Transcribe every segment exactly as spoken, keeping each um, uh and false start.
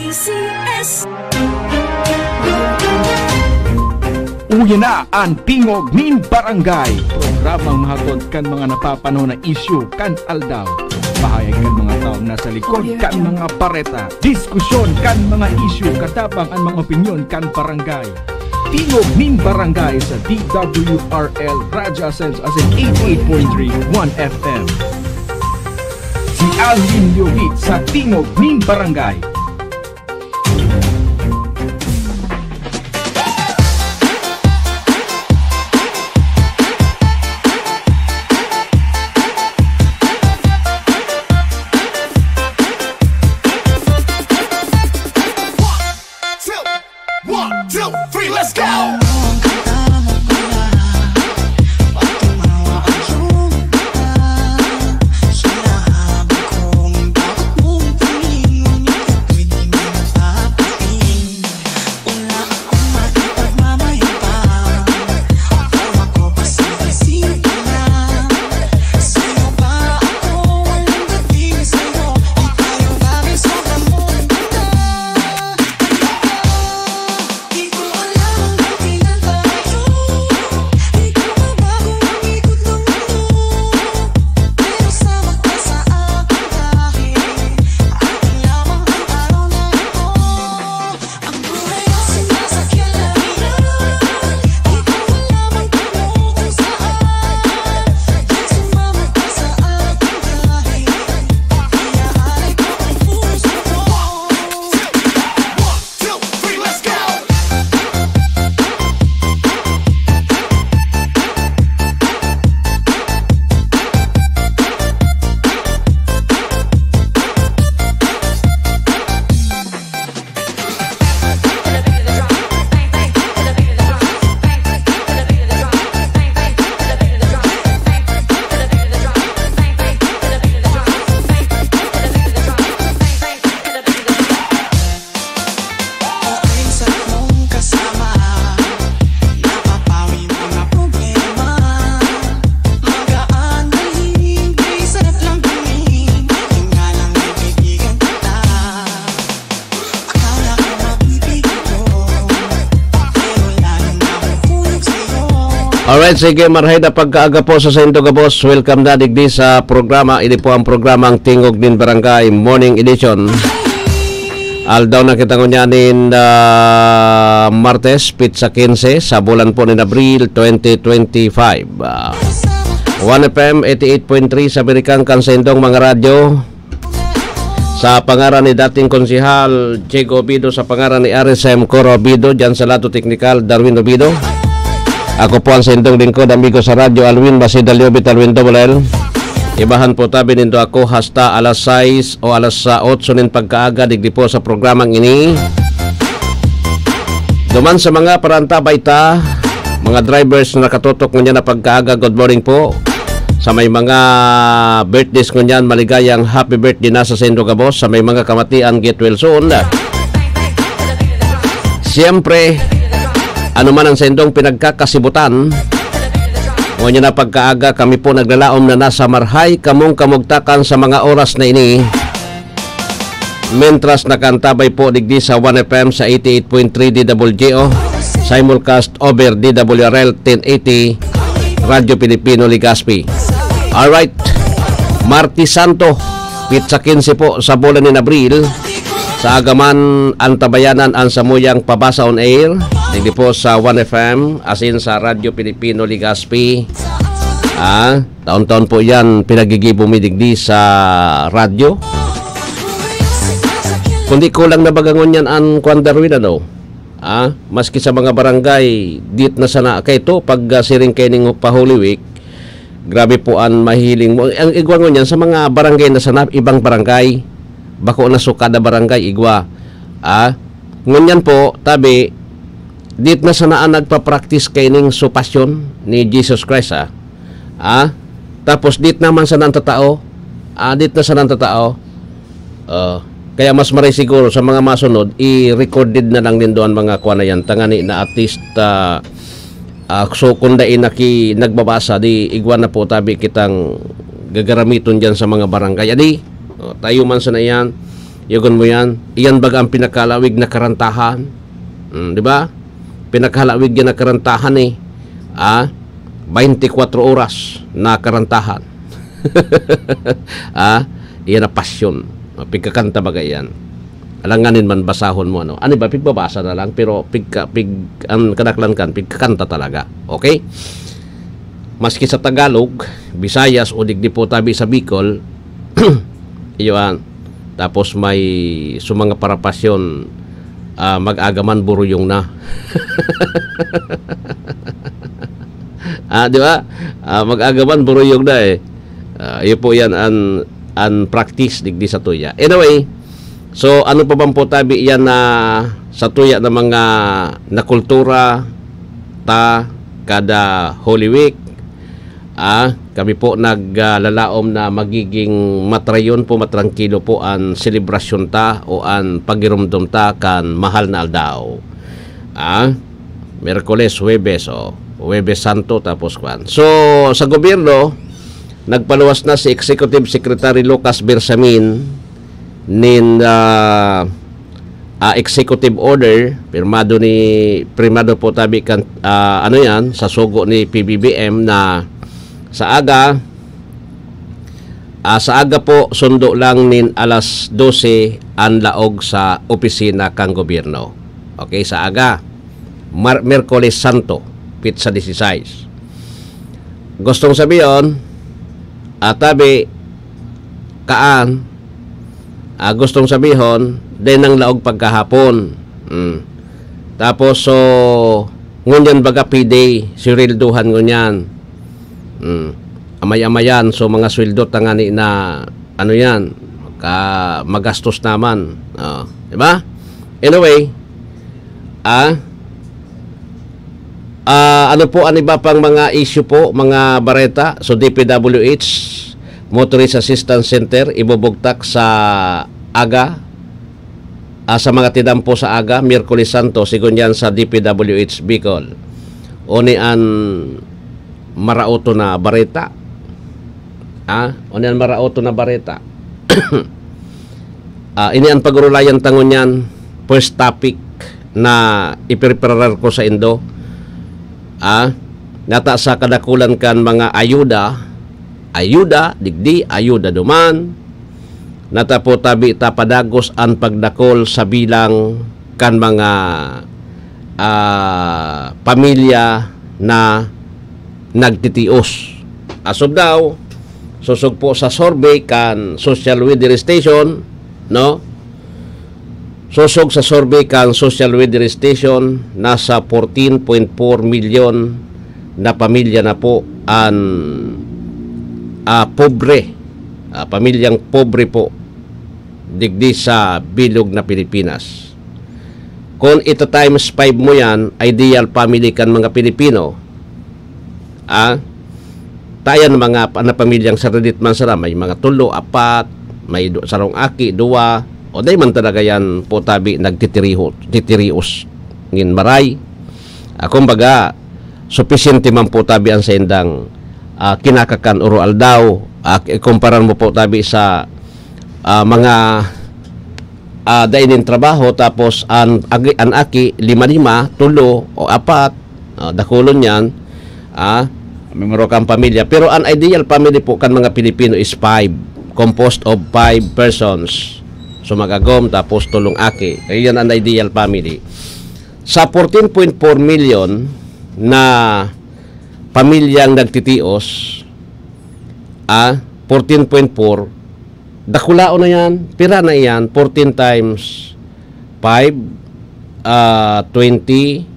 C S. Uya na an Tingog nin Barangay, programang mahatod kan mga napapanahon na isyu kan aldaw. Pahayag kan mga taong nasa likod kan mga bareta, diskusyon kan mga isyu, katabang an mga opinyon kan barangay. Tingog nin Barangay sa D W R L Radyo Asenso asin eighty-eight point three One F M. Si Alvin Yogit sa Tingog nin Barangay. One, two, three, let's go! Alright, sige, marhay na pagkaaga po sa saindo gabos. Welcome na digdi sa programa. Ini po ang programang Tingog nin Barangay Morning Edition. Aldaw na kita ngunyan nin, ah, Martes, pitsa quince sa bulan po nin Abril twenty twenty-five. Ah, One F M eighty-eight point three sa Amerikang kan saindong mga radyo. Sa pangaran ni dating Konsehal Diego Obido, sa pangaran ni R S M Coro Obido, dyan sa Lado Teknikal, Darwin Obido. Ako po ang saindong lingkod, amigo sa radyo, Alwin Basidalio Vitalwin Double L. Ibahan po tabi nindo ako hasta alas sais o alas otso nin pagkaaga, digdi po sa programang ini. Duman sa mga parantabay ta, mga drivers na nakatutok ngunyan na pagkaaga, good morning po. Sa may mga birthdays ngunyan, maligayang happy birthday na sa saindo gabos. Sa may mga kamatian, get well soon. Siyempre, ano man ang saindong pinagkakasibutan, ngunyan na pagkaaga, kami po naglalaom na nasa marhay kamong kamugtakan sa mga oras na ini. Mentras nakaantabay po digdi sa One F M sa eighty-eight point three D W G O, simulcast over D W R L ten eighty, Radyo Pilipino Legazpi. Alright, Martes Santo, pitsa quince po sa bulan nin Abril. Sa agaman, antabayanan an samuyang pabasa on air, digdi po sa One F M, asin sa Radyo Pilipino Legazpi. Ah, taon-taon po yan, pinagigibo mi digdi sa radyo. Kundi kulang na baga ngunyan an kwan, Darwin, ano? Ah, maski sa mga barangay, dit na sana. Kay ito, pag, ah, siring kaining pa Holy Week, grabe po an mahiling mo. Ang igwa ngunyan, sa mga barangay na sana, ibang barangay. Bako na sukad na barangay, igwa. Ah, ngunyan po, tabi, dit na sana an nagpa-practice kaining su pasyon ni Jesus Christ, ah. Ah, tapos dit naman sana an tatao, ah, dit na sana an tatao. Ah, kaya mas maray siguro sa mga masunod, i-recorded na lang nindo an mga kuwan na yan, tangani na at least, ah, ah, so kung dai naki-, nagbabasa, di igwa na po tabi kitang gagaramiton diyan sa mga barangay. Adi, oh, tayo man sana yan. Yugon mo yan? Iyan baga ang pinakalawig na karantahan. Hmm, di ba? Pinakalawig yan na karantahan eh. Ah, twenty-four oras na karantahan. Ah, iyan na pasyon. Ah, pigkakanta baga iyan. Alanganin man basahon mo, ano. Ano ba? Pigbabasa na lang, pero pigka, pig, ang kadaklan kan, pigkakanta talaga. Okay? Maski sa Tagalog, Visayas, o digdi po tabi sa Bicol, iyo an. Tapos may, so mga parapasyon, ah, mag-agaman, buruyong na. Ah, di ba? Ah, mag-agaman, buruyong na eh. Ah, iyo po yan an, an practice digdi sa tuya. Anyway, so ano pa bang po tabi yan na sa tuya na mga nakultura ta kada Holy Week? Ah, kami po naglalaom na magiging matrayon po, matrangkilo po an selebrasyon ta o an pagiromdom ta kan mahal na aldaw. Ah, Miyerkules, Huwebes, o Huwebes Santo, tapos kwan. So, sa gobyerno, nagpaluwas na si Executive Secretary Lucas Bersamin nin, ah, ah, executive order, pirmado ni, pirmado po tabi kan, ah, ano yan, sa sugo ni P B B M na sa aga, ah, sa aga po, sundo lang nin alas dose an laog sa opisina kan gobyerno. Okay, sa aga. Mar-, Miyerkules Santo, petsa dieciséis. Gustong sabihon, ah, tabi, kaan, ah, gustong sabihon, dai nang laog pagkahapon. Mm. Tapos, so, ngunyan baga P-Day, sweldohan ngunyan. Mm. Amay-amayan, so, mga sweldo tangani na, ano yan, ka, magastos naman. Oh, di ba? Anyway, ah, ah, ano po ang iba pang mga issue po, mga bareta? So, D P W H, Motorist Assistance Center, ibubugtak sa aga, ah, sa mga tinampo sa aga, Miyerkules Santo, sigon yan sa D P W H Bicol. Oni an maraoto na bareta? Ah, oni an maraoto na bareta? Ah, ini an pagurulayan ta ngunyan, first topic na ipreparar ko sa indo. Ah, nata sa kadakulan kan mga ayuda, ayuda digdi, ayuda duman, nata po tabi ta padagos an pagdakol sa bilang kan mga, ah, pamilya na nagtitios. As of now, sosog po sa survey kan Social Welfare Station, no? Sosog sa survey kan Social Welfare Station, nasa fourteen point four milyon na pamilya na po an, ah, pobre, ah, pamilyang pobre po digdi sa bilog na Pilipinas. Kung ita-times five mo yan, ideal family kan mga Pilipino, ah, tayan mga pa-, na pamilyang saradit man sila, may mga tulo, apat, may du-, sarong aki, duwa, o dai man talaga yan po tabi nagtitiriho-, titirios ngin maray. Ah, kumbaga, supisyente man po tabi ang saindang, ah, kinakakan oro-aldaw. Ah, ikumparar mo po tabi sa, ah, mga, ah, dai nin trabaho, tapos an, agi-, an aki, lima-lima, tulo o apat, ah, dakulon yan. Ah, memero kang pamilya. Pero an ideal family po kan mga Pilipino is five, composed of five persons. So, mag-agom, tapos tulong aki. Iyan an ideal family. Sa fourteen point four million na pamilyang nagtitios, ah, fourteen point four, dakulaon na yan. Pira na iyan? Fourteen times five, ah, twenty,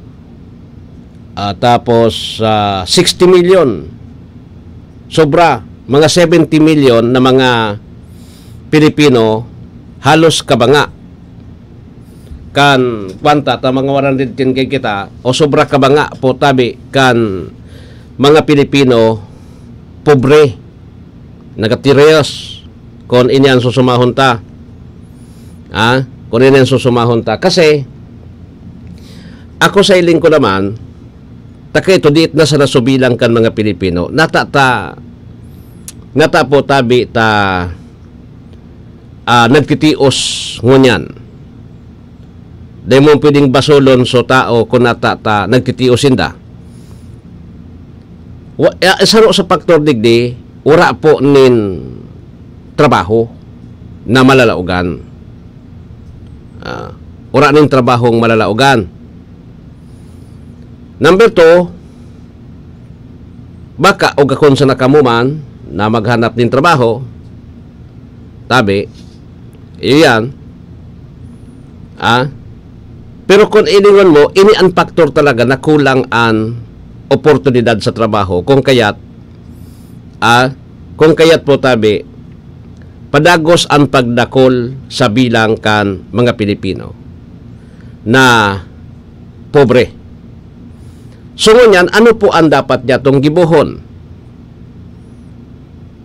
ah, tapos, ah, sixty million. Sobra, mga seventy million na mga Pilipino halos kabanga kan kwanta ta mga one hundred ten K kita, o sobra kabanga po tabi kan mga Pilipino pobre, nagtitios, kung ini an susumahon ta. Ah, kung ini an susumahon ta. Kasi, ako sa hiling ko naman, ta kaito, diit na sana subilang kan mga Pilipino. Nata ta, nata po tabi ta, ah, nagtitios ngunyan. Dai mo pwedeng basolon so tao kun ata ta nagtitios sinda. Wa-, ah, saro sa faktor digdi, wara po nin trabaho na malalaogan. Ah, wara nin trabahong malalaogan. Number two, baka o gakon sana kamo man na maghanap nin trabaho, tabi, iyo yan. Ah? Pero kung ilingon mo, ini an faktor talaga na kulang an oportunidad sa trabaho. Kung kaya't, ah, kung kaya't po tabi, padagos an pagdakol sa bilang kan mga Pilipino na pobre. So ngunyan, ano po ang dapat niya tong gibohon?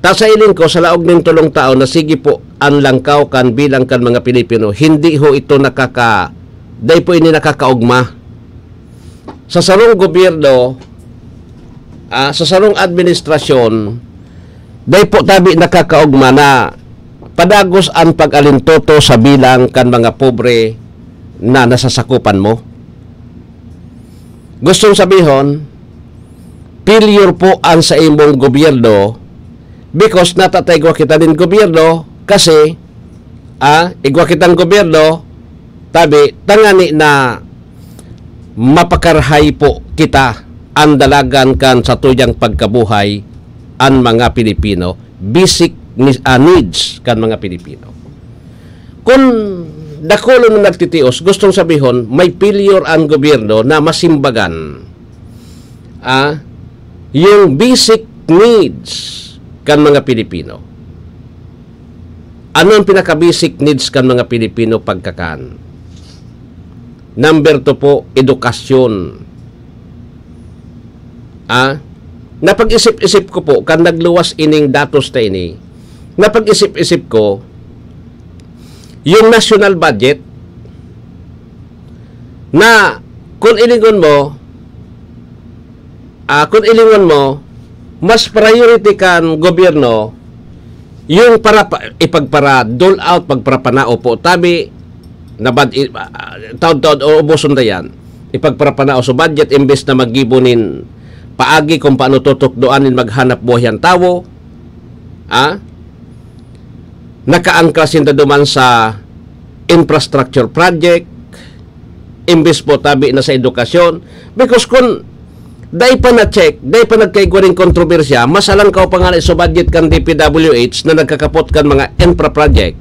Ta sa iling ko, sa laog nin tolong taon na sige po an langkaw kan bilang kan mga Pilipino, hindi ho ito nakaka-, dai po ini nakakaogma. Sa sarong gobyerno, ah, sa sarong administrasyon, dai po tabi nakakaogma na padagos an pag-alintoto sa bilang kan mga pobre na nasasakupan mo. Gustong sabihon, failure po an sa imong gobyerno because natatay igwa kita nin gobyerno kasi, ah, igwa kitang gobyerno, tabi, tangani na mapakarahay po kita an dalagan kan satuyang pagkabuhay an mga Pilipino, basic ni-, ah, needs kan mga Pilipino. Kun dakulon na nagtitios, gustong sabihon, may failure an gobyerno na masimbagan, ah, yung basic needs kan mga Pilipino. Ano ang pinaka-basic needs kan mga Pilipino? Pagkakan. Number two po, edukasyon. Ah, napag-isip-isip ko po, kan nagluwas ining datos na ini, napag-isip-isip ko, yung national budget, na kung ilingon mo, ah, kung ilingon mo, mas priority kan gobyerno yung para pa, ipagpara-dole out, pagparapanao po. Tabi, na bad-, i-, ah, taon-taon, o ubuson na yan. Ipagparapanao sa budget, imbes na maggibo nin paagi kung paano tutukdoan nin maghanap buhay ang tawo. Ah? Nakaangkra sinda duman sa infrastructure project, imbes po tabi na sa edukasyon. Because kun dai pa na-check, dai pa nagkaigwa nin kontrobersya, mas alangkaw pa nga na sa budget kan D P W H na nagkakapot kan mga infra project.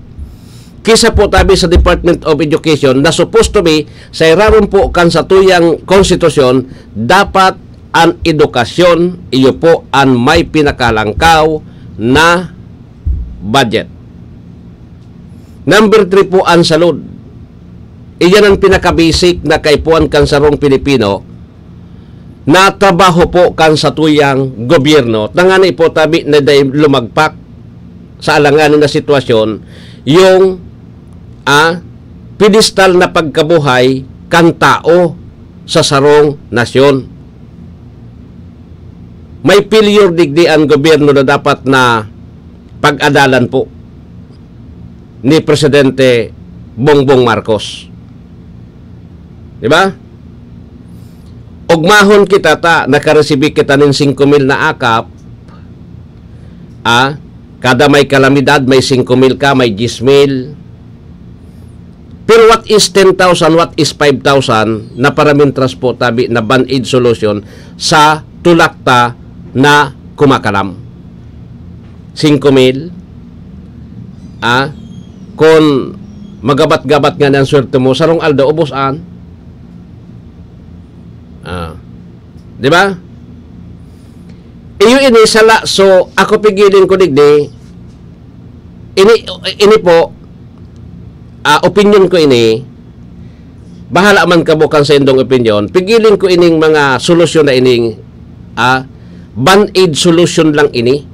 Kisa po tabi sa Department of Education na supposed to be sa irarom po kan satuyang konstitusyon, dapat an edukasyon, iyo po an may pinakalangkaw na budget. Number three po, ang salud. Iyan ang pinaka-basic na kaipuhan kan sarong Pilipino na trabaho po kan satuyang gobyerno. Tangani po tabi na dai lumagpak sa alanganin na sitwasyon yung, ah, pedestal na pagkabuhay kan tao sa sarong nasyon. May failure digdi an gobyerno na dapat na pag-adalan po ni Presidente Bongbong Marcos. Di ba? Ogmahon kita ta, nakaresibi kita nin singko mil na akap, ah, kada may kalamidad, may singko mil ka, may diyes mil. Pero what is ten thousand, what is five thousand na paramintras po tabi na band-aid solution sa tulak ta na kumakalam? Singko mil, ah, kun magabat-gabat nga ang swerte mo, sarong aldaw, ubos an. Ah, di ba? Iyo ini sala, so ako pigiling ko digdi, ini, ini po, ah, opinion ko ini, bahala man kamo kan sa indong opinion, pigiling ko ining mga solusyon na ining, ah, band-aid solution lang ini.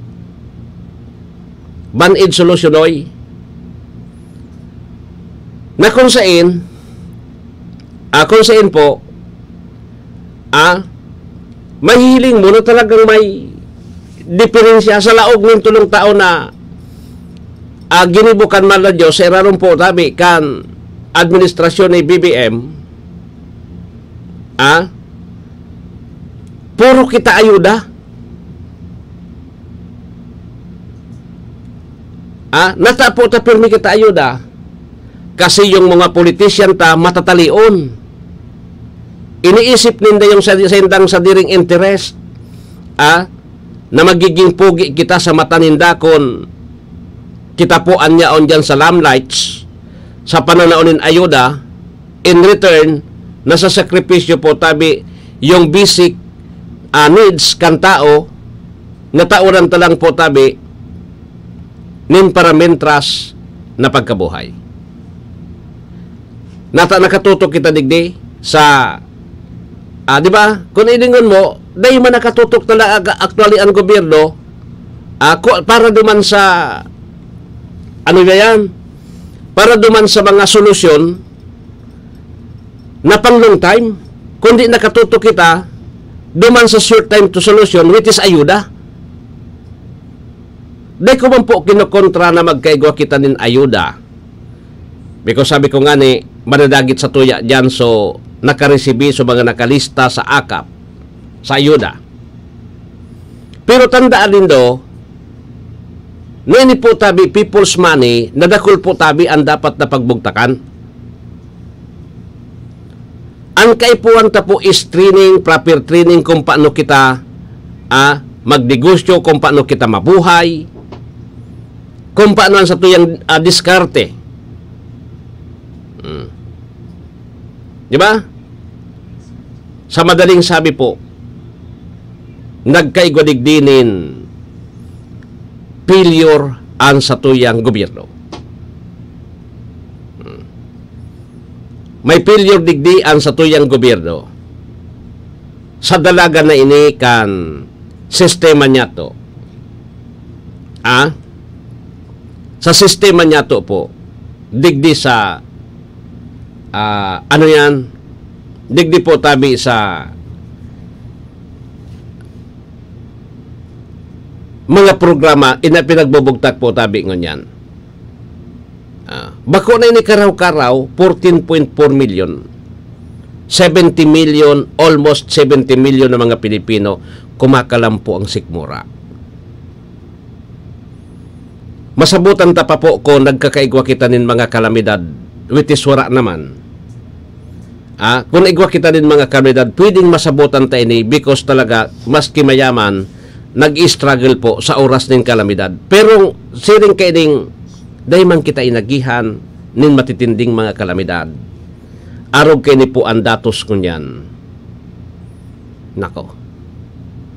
Band-aid solution, oy. Na kung sain, ah, kung sain po, ah, mahihiling mo na talagang may diferensya sa laog nin tulong tao na ah, ginibo kan Mahal na Diyos sa irarom po tabi kan administrasyon ni B B M, ah, puro kita ayuda. Ah, nata po ta pirmi kita ayuda. Kasi yung mga politician ta matatalion. Iniisip ninda yung sa, sa indang sadiring interest. Ah, na magiging pogi kita sa mata ninda kun kita po an yaon diyan sa limelights, sa pananao nin ayuda, in return, nasasakripisyo po tabi yung basic, ah, needs kan tao, na taoran ta lang po tabi nin paramintras na pagkabuhay. Nata nakatutok kita digdi sa, ah, di ba? Kung ilingon mo, dai man nakatutok talaga actually ang gobyerno, ah, ku-, para duman sa, ano ba yan? Para duman sa mga solusyon na pang long time, kundi nakatutok kita duman sa short time to solution, which is ayuda. Dai ko man po kinokontra na magkaigwa kita nin ayuda. Because sabi ko nga ni, madadagit sa tuya diyan, so nakaresibi, so mga nakalista sa akap, sa ayuda. Pero tandaan nindo, na ini po tabi people's money, na dakul po tabi ang dapat na pagbugtakan. Ang kaipuhan ta po is training, proper training kung paano kita, ah, magnegosyo, kung paano kita mabuhay, kung paano ang satuyang, ah, diskarte. Hmm. Di ba? Sa madaling sabi po, nagkaigwa digdi nin failure an satuyang gobyerno. Hmm. May failure digdi an satuyang gobyerno sa dalagan na ini kan sistema niyato. Ah? Sa sistema niyato po, digdi sa, ah, ano yan? Digdi po tabi sa mga programa, ina-, pinagbubugtak po tabi ngunyan. Ah, bako na ini karaw-karaw, fourteen point four million. Seventy million, almost seventy million na mga Pilipino kumakalampo ang sikmura. Masabutan ta pa po kung nagkakaigwa kita nin mga kalamidad, which is wara naman. Ah, kung igwa kita nin mga kalamidad, pwedeng masabutan ta ini because talaga, maski mayaman, nag-i-struggle po sa oras nin kalamidad. Pero siring kaining, dai man kita inagihan nin matitinding mga kalamidad. Arog kaini po ang datos ngunyan. Nako,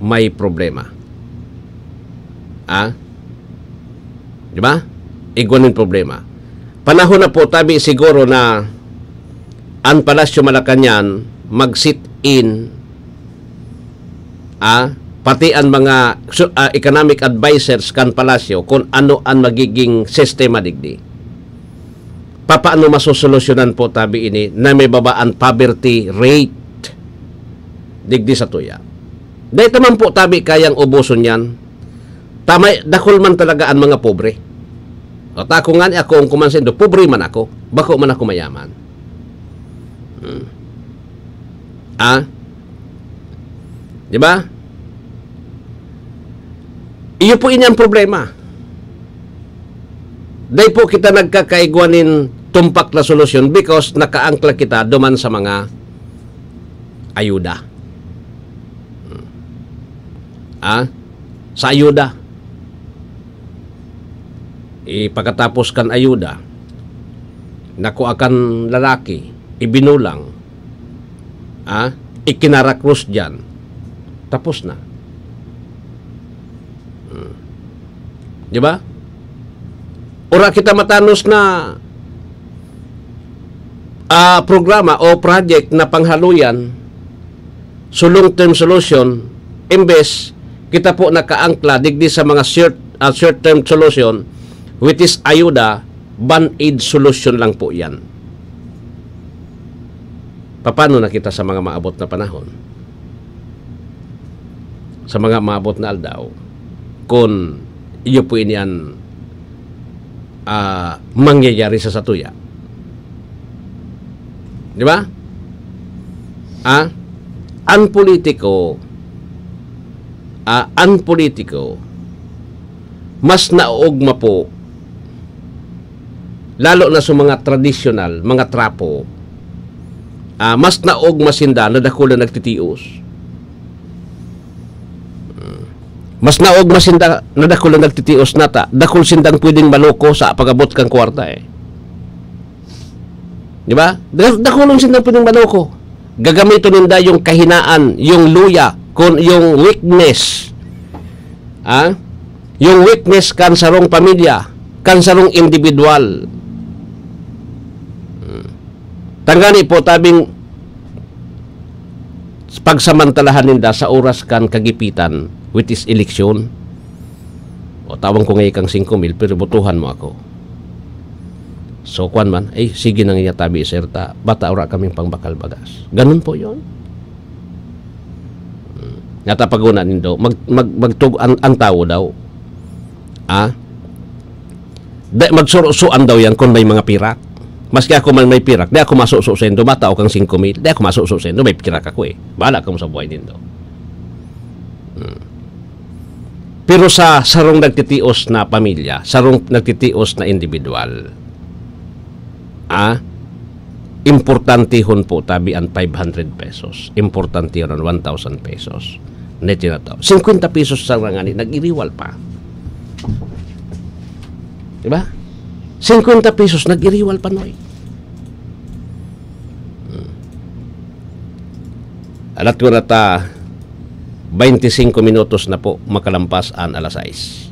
may problema. Ah? Di ba? Igwa nin problema. Panahon na po, tabi siguro na an Palasyo Malacañang mag-sit-in, ah, pati an mga su-, ah, economic advisors kan Palasyo kung ano an magiging sistema digdi. Papaano masosolusyonan po tabi ini na may baba an poverty rate digdi sa tuya? Dai ta man po tabi kayang uboson yan. Tamay, dakul man talaga an mga pobre. O, ta ako ngani, ako ang kuman saindo, pobre man ako. Bako man ako mayaman. Hmm. Ah? Di ba? Iyo po ini ang problema. Dai po kita nagkakaigwa nin tumpak na solusyon because nakaangkla kita duman sa mga ayuda. Hmm. Ah? Sa ayuda. Eh, pagkatapos kan ayuda, nakua kan lalaki, ibinulang, ah, ikinarakros diyan. Tapos na. Hmm. Di ba? Ora kita matanos na, ah, programa o project na panghaloyan, so long-term solution, imbes kita po nakaangkla digdi sa mga short, ah, short-term solution, which is ayuda, band-aid solution lang po yan. Paano na kita sa mga maabot na panahon? Sa mga maabot na aldaw, kung iyo po ini an ah, mangyayari sa satuya. Di ba? Ah, ang politiko, ah, ang politiko, mas naoogma po, lalo na sa mga tradisyonal, mga trapo, ah, mas naoogma sinda na dakul na nagtitios. Mas naoogma sinda na dakul na nagtitios na ta, dakul sindang pwedeng maloko sa pag-abot kan kwarta, eh. Di ba? Da-, dakulon sindang pwedeng maloko. Gagamiton ninda yung kahinaan, yung luya, kun, yung weakness. Ah? Yung weakness kan sarong pamilya, kan sarong individual. Hmm. Tangani po, tabing pagsamantalahan ninda sa oras kan kagipitan, which is eleksyon. O, tawan ko ngayon kang singko mil, pero botohan mo ako. So, kwan man, "Ay, sige na nga tabi, sir, ta, bata ora kaming pangbakal bagas." Ganun po yun. Hmm. Natapaguna nindo, mag, mag, magtug-, ang, ang tao daw. Ah? Di, magsurusuan daw yan kung may mga pirak. Maski ako man may pirak, di ako masuso sendo, bata o kang singko mil, di ako masuso sendo, may pirak ako eh. Bahala kamo sa buhay nindo. Hmm. Pero sa sarong nagtitios na pamilya, sarong nagtitios na individual, ah, importantehon po tabi an five hundred pesos. Importantehon an one thousand pesos. Net yun na to. Singkwenta pesos sa ngani, nag-iriwal pa. Di ba? Singkwenta pesos, nag-iriwal pa, Noy. Hmm. Alat ko na ta, bainti singko minutos na po makalampas an alas sais.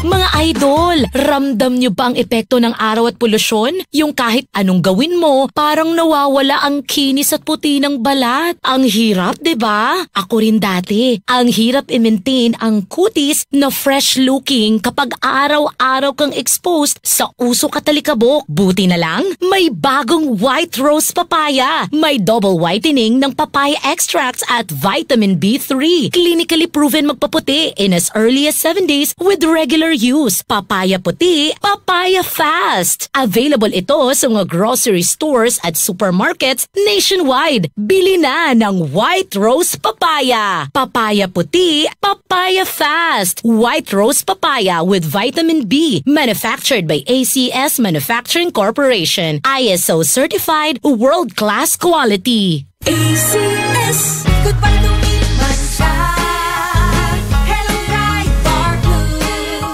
Mga idol, ramdam nyo ba ang epekto ng araw at polusyon? Yung kahit anong gawin mo, parang nawawala ang kinis at puti ng balat. Ang hirap, di ba? Ako rin dati. Ang hirap i-maintain ang kutis na fresh-looking kapag araw-araw kang exposed sa usok at alikabok. Buti na lang, may bagong White Rose Papaya. May double whitening ng papaya extracts at vitamin B three. Clinically proven magpaputi in as early as seven days with regular use. Papaya puti, papaya fast. Available ito sa mga grocery stores at supermarkets nationwide. Bili na ng White Rose Papaya. Papaya puti, papaya fast. White Rose Papaya with vitamin B. Manufactured by A C S Manufacturing Corporation. I S O certified, world-class quality. A C S. Goodbye to me, mancha. Hello, Pride Bar Blue.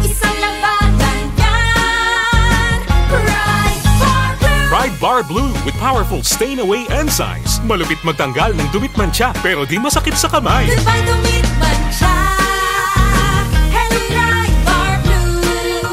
Isang labanan yan. Pride Bar Blue. Pride Bar Blue with powerful stain away enzymes. Malupit magtanggal ng dumi't mancha, pero di masakit sa kamay. Goodbye to me, mancha. Hello, Pride Bar Blue.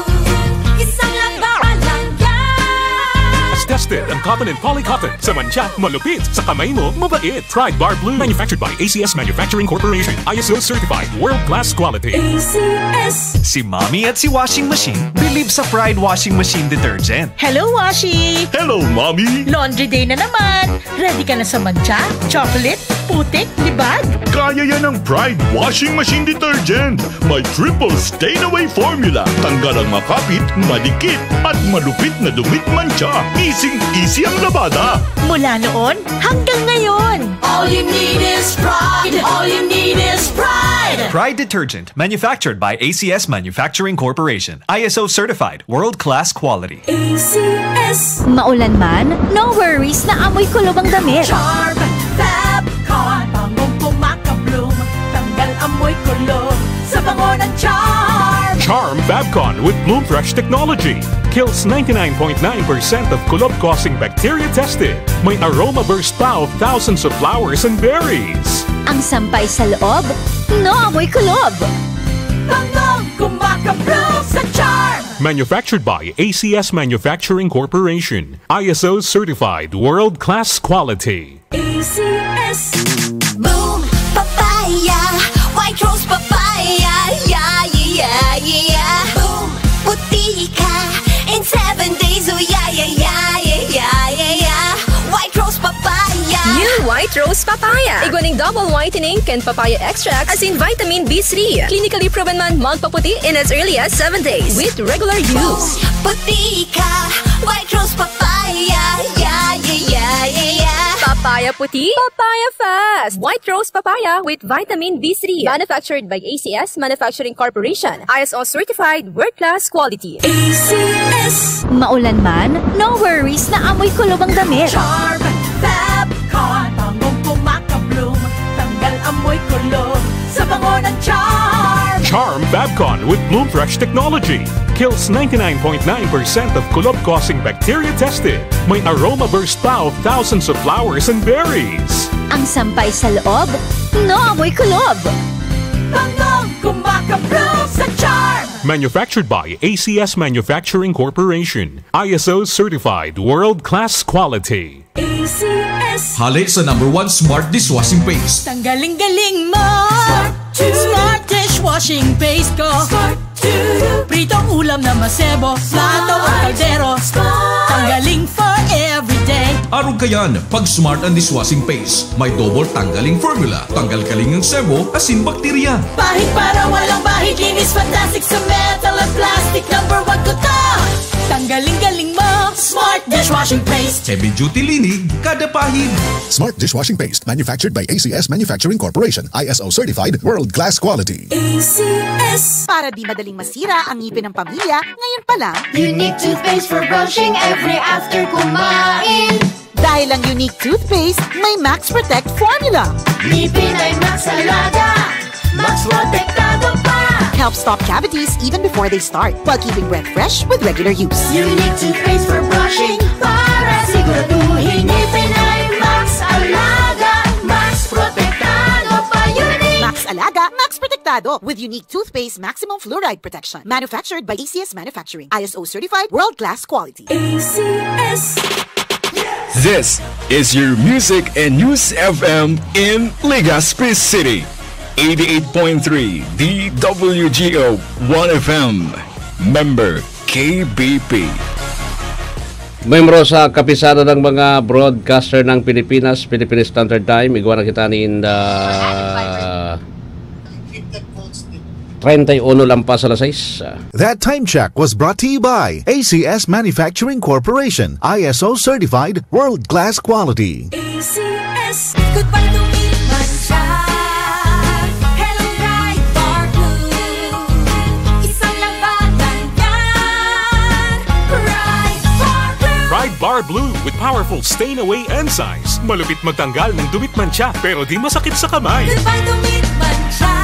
Isang labanan yan. Tested ang cotton and polycotton. Sa mancha, malupit. Sa kamay mo, mabait. Pride Bar Blue. Manufactured by A C S Manufacturing Corporation. I S O certified. World class quality. A C S. Si Mommy at si Washing Machine believe sa Pride Washing Machine Detergent. Hello, Washi! Hello, Mommy! Laundry day na naman! Ready ka na sa mancha, chocolate, putik, libag? Kaya yan ng Pride Washing Machine Detergent. May triple stain away formula. Tanggal ang makapit, madikit, at malupit na dumi't mancha. Easy-easy ang labada. Mula noon hanggang ngayon. All you need is Pride. All you need is Pride. Pride Detergent, manufactured by A C S Manufacturing Corporation. I S O certified, world-class quality. A C S. Maulan man, no worries na amoy kulob ang damit. Charm Fabcon, bangong kumakabloom, tanggal amoy kulob sa bango ng Charm. Charm Fabcon with Bloom Fresh technology kills ninety-nine point nine percent of kulob-causing bacteria tested. May aroma burst pa of thousands of flowers and berries. Ang sampay sa loob, no amoy kulob. Bangong kumakabloom sa Charm. Manufactured by A C S Manufacturing Corporation. I S O certified world-class quality. A C S. Boom Papaya, White Rose Papaya, yeah, yeah, yeah, yeah. Boom, puti ka in seven days, oh yeah, yeah, yeah, yeah, yeah, yeah. White Rose Papaya. New White Rose Papaya. Igwa ning double whitening kan papaya extract asin vitamin B three. Clinically proven man magpaputi in as early as seven days with regular use. Puti ka, White Rose Papaya. Yeah, yeah, yeah, yeah, yeah. Papaya puti, papaya fast. White Rose Papaya with vitamin B three. Manufactured by A C S Manufacturing Corporation. I S O certified, world-class quality. A C S. Maulan man, no worries na amoy kulob ang damit. Charm Fabcon, bangong kumakabloom, tanggal amoy kulob sa bango ng Charm. Charm Fabcon with Bloom Fresh technology kills ninety-nine point nine percent of kulob-causing bacteria tested. May aroma burst pa of thousands of flowers and berries. Ang sampay sa loob, no amoy kulob. Bangong kumakabloom sa Charm. Manufactured by A C S Manufacturing Corporation. I S O certified world-class quality. A C S. Hale sa number one smart dishwashing paste. Tanggaling-galing mo! Smart to. Smart dishwashing paste ko. Smart to. Pritong ulam na masebo, plato o kaldero. Smart. Tanggaling for everyday. Arog kayan, pag Smart ang dishwashing paste, may double tanggaling formula. Tanggal kaling ang sebo, asin bakterya. Pahid para walang bahid, linis fantastic sa metal at plastic. Number one ko to. Tanggaling-galing mo, Smart dishwashing paste. Heavy duty linig, kada pahid. Smart dishwashing paste, manufactured by A C S Manufacturing Corporation, I S O certified, world-class quality. A C S. Para di madaling masira ang ngipin ng pamilya, ngayon pa lang. Unique toothpaste for brushing every after kumain. Dahil ang Unique toothpaste may Max Protect formula. Ngipin ay Max Alaga, Max Protektado pa. Helps stop cavities even before they start, while keeping breath fresh with regular use. Unique toothpaste for brushing para siguraduhin ngipin ay Max Alaga, Max Protektado pa. Unique. Max Alaga, Max Protektado with Unique toothpaste maximum fluoride protection. Manufactured by A C S Manufacturing. I S O certified, world-class quality. A C S. This is your music and news F M in Legazpi City. Eighty-eight point three D W G O One F M. Member K B P. Membro sa Kapisanan ng mga Broadcaster ng Pilipinas, Philippine Standard Time, igwa na kita nin, ah, treinta y uno lampas alas sais. That time check was brought to you by A C S Manufacturing Corporation, I S O certified, world-class quality. A C S. Goodbye to me, mancha. Hello, Pride Bar Blue. Isang labanan yan. Pride Bar Blue. Pride Bar Blue with powerful stain away enzymes. Malupit magtanggal ng dumit, mancha, pero di masakit sa kamay. Goodbye to me, mancha.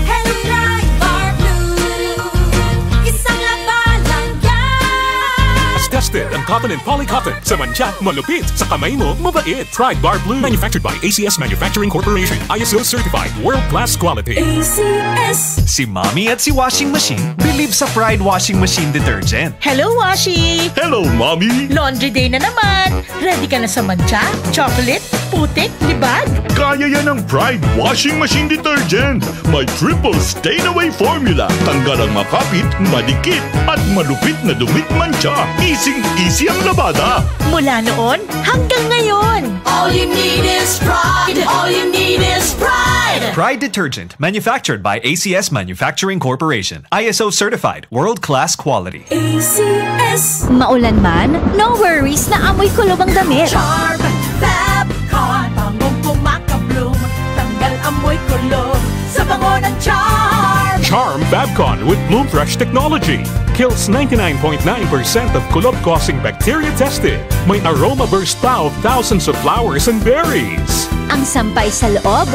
Hello, Pride Bar Blue. Isang labanan yan. Tested ang cotton and polycotton. Sa mancha, malupit. Sa kamay mo, mabait. Pride Bar Blue. Manufactured by A C S Manufacturing Corporation. I S O certified. World class quality. A C S. Si Mommy at si Washing Machine believe sa Pride Washing Machine Detergent. Hello, Washi! Hello, Mommy! Laundry day na naman! Ready ka na sa mancha, chocolate, putik, libag? Kaya yan ng Pride Washing Machine Detergent. May triple stain away formula. Tanggal ang makapit, madikit, at malupit na dumit, mancha. Easing-easy ang labada. Mula noon hanggang ngayon. All you need is Pride. All you need is Pride. Pride Detergent, manufactured by A C S Manufacturing Corporation. I S O certified, world-class quality. A C S. Maulan man, no worries na amoy kulog ang damit. Charm Fab Con, bangong kumakabloom, tanggal amoy kulog sa bango ng Charm. Charm Fab Con with Bloom Fresh technology kills ninety-nine point nine percent of kulog-causing bacteria tested. May aroma burst pa of thousands of flowers and berries. Ang sampay sa loob,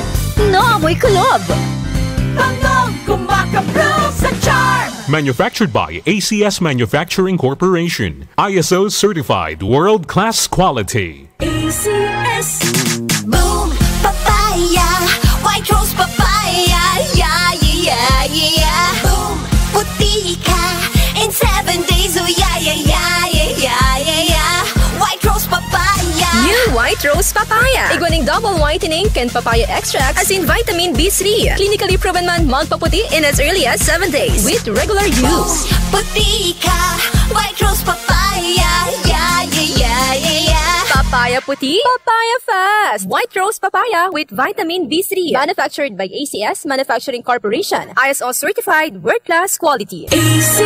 no amoy kulog. Bangong kumakabloom sa Charm. Manufactured by A C S Manufacturing Corporation. I S O certified, world-class quality. A C S. Boom Papaya, White Rose Papaya, yeah, yeah, yeah, yeah. Boom, puti ka in seven days, oh yeah, yeah, yeah, yeah, yeah, yeah, yeah. White Rose Papaya. New White Rose Papaya. Igwa ning double whitening kan papaya extract asin vitamin B three. Clinically proven man magpaputi in as early as seven days with regular use. Boom, puti ka, White Rose Papaya, yeah, yeah, yeah, yeah, yeah. Papaya Puti, Papaya Fest! White Rose Papaya with Vitamin B three. Manufactured by A C S Manufacturing Corporation. I S O certified, world-class quality. A C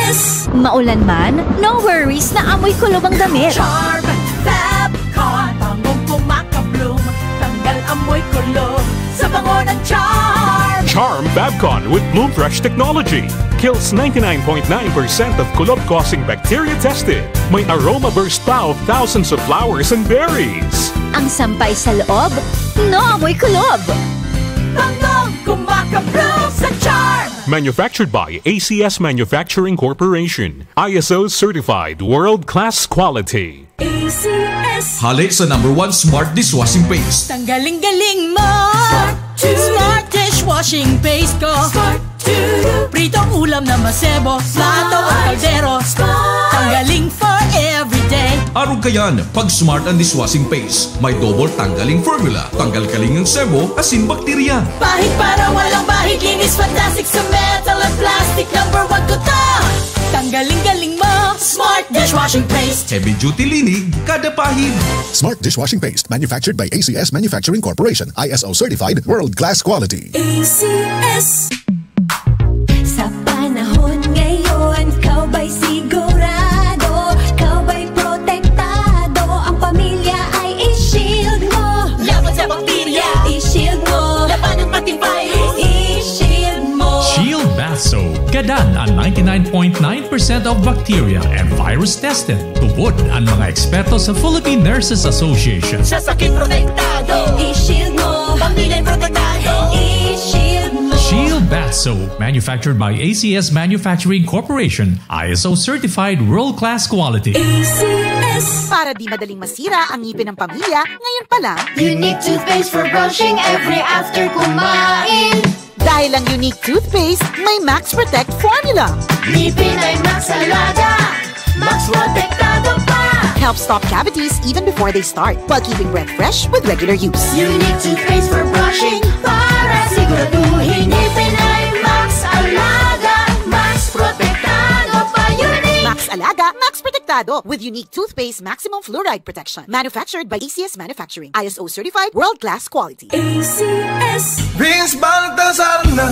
S. Maulan man, no worries na amoy kulob ang damit. Charm Fab Con, bangong kumakabloom, tanggal amoy kulob sa bango ng Charm. Charm Fab Con with Bloom Fresh technology kills ninety-nine point nine percent of kulob-causing bacteria tested. May aroma burst pa of thousands of flowers and berries. Ang sampay sa loob, no amoy kulob. Bangong kumakabloom sa Charm. Manufactured by A C S Manufacturing Corporation. I S O certified, world-class quality. A C S. Hale sa number one smart dishwashing paste. Tanggaling-galing mo! Smart to. Smart dishwashing paste ko. Smart to. Pritong ulam na masebo, plato o kaldero. Smart. Tanggaling for everyday. Arog kayan, pag Smart ang dishwashing paste. May double tanggaling formula. Tanggal kaling ang sebo, asin bakterya. Pahid para walang bahid, linis fantastic sa metal at plastic. Number one ko to. Tanggaling-galing mo, Smart dishwashing paste. Heavy duty linig, kada pahid. Smart dishwashing paste, manufactured by A C S Manufacturing Corporation, I S O certified, world-class quality. A C S. Sa panahon ngayon, ikaw ba'y sigurado? Ikaw ba'y protektado? Ang pamilya ay i-shield mo. Laban sa bakterya, i-shield mo. Labanan pati virus, i-shield mo. Shield Bath Soap. Gadan an ninety-nine point nine percent of bacteria and virus tested. Tubod an mga eksperto sa Philippine Nurses Association. Sa sakit protektado, i-shield mo. Pamilya protektado, i-shield mo. Shield Bath Soap, manufactured by A C S Manufacturing Corporation, I S O certified, world-class quality. A C S. Para di madaling masira ang ngipin ng pamilya, ngayon pa lang. Unique toothpaste for brushing every after kumain. Dahil ang Unique Toothpaste may Max Protect Formula. Ngipin ay Max Alaga, Max Protektado pa. Help stop cavities even before they start, while keeping breath fresh with regular use. Unique Toothpaste for brushing, para siguraduhin ngipin ay Max Alaga, Max Protektado pa. Unique. Max Alaga, Max Protektado, with Unique Toothpaste Maximum Fluoride Protection. Manufactured by A C S Manufacturing. I S O certified, world-class quality. A C S. Vince Baltazar na.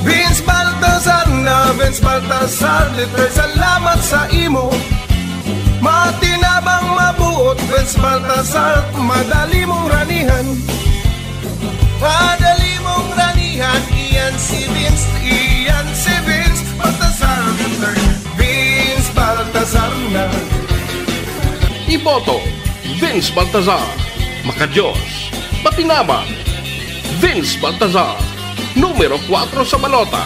Vince Baltazar na. Vince Baltazar, litre salamat sa imo. Matinabang mabuot, Vince Baltazar, madali mong ranihan. Madali mong ranihan, iyan si Vince, iyan si Vince Baltazar the third. Vince Baltazar na. Iboto, Vince Baltazar. Makadiyos, matinabang. Vince Baltazar, numero kwatro sa balota,